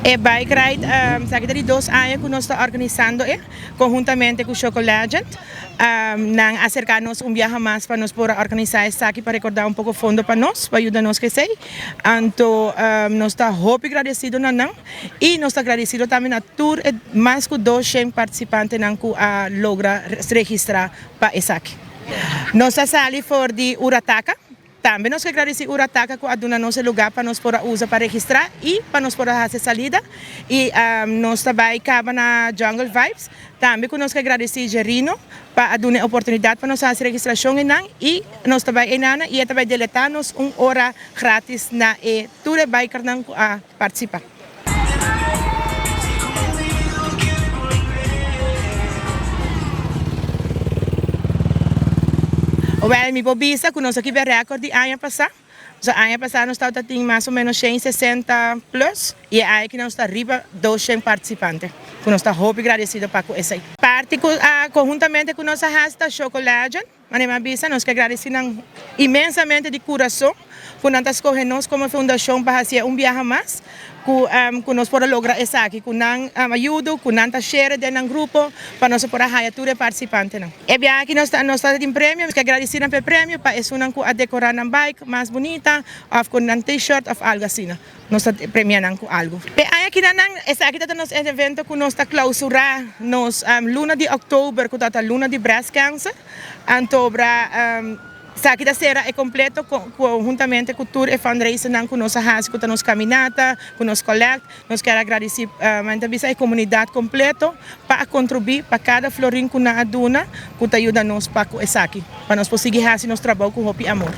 E bike ride esaki ta di dos aña ku nos ta organisando e konhuntamente ku Choco Legend. Nan a aserká nos un biaha mas pa nos por a organisá esaki pa rekordá un poko fondo pa nos, pa yuda nos k'esei. Anto nos ta hopi gradesido na nan i nos ta gradesido tambe na tur e mas ku 200 partisipantenan ku a logra registrá pa esaki. Nos a sali for di Urataka. Tambe nos ke gradisí Urataka ku a duna nos e lugá pa nos por a usa pa registrá i pa nos por a hasi salida. I nos ta bai kaba na Jungle Vibes. Tambe ku nos ke gradisí Jerino pa a duna e oportunidat pa nos hasi registrashon einan i nos ta bai einana i e ta bai deletá nos un ora gratis na e tur e bikernan ku a partisipá. Wèl, mi por bisa ku nos a kibra rèkòrt di aña pasá. So aña pasá nos tabata tin mas o ménos 160 plùs i e aña aki nos ta riba 200 partisipante, ku nos ta hopi gradesido pa ku esei. Parti ku konhuntamente ku nos a hasi ta Choco Legend. Manera mi a bisa, nos ke gradisí nan inmensamente di kurason ku nan ta skohe nos komo fundashon pa hasié un biaha mas, ku ku nos por a logra esaki, ku nan ayudo, ku nan ta share den nan grupo pa nos por a haya tur e partisipantenan. E biaha aki nos ta nos ta tin premio, nos ke gradisí nan pa e premio, pa esunnan ku a dekorá nan bike mas bunita òf ku nan t-shirt òf algu asina. Nos ta premia nan ku algu. P'e aña kina nan, esaki ta ta nos evento ku nos ta klausurá nos luna di òktober ku ta ta luna di breast cancer. Antobra esaki ta sera e kompleto konhuntamente ku tur e fundraisernan ku nos a hasi ku ta nos kaminata, ku nos collect. Nos kier a gradisí men ta bisa e komunidat kompleto pa a kontribuí pa kada florin ku nan a duna ku ta yuda nos pa ku esaki, pa nos por sigui hasi nos trabou ku hopi amor.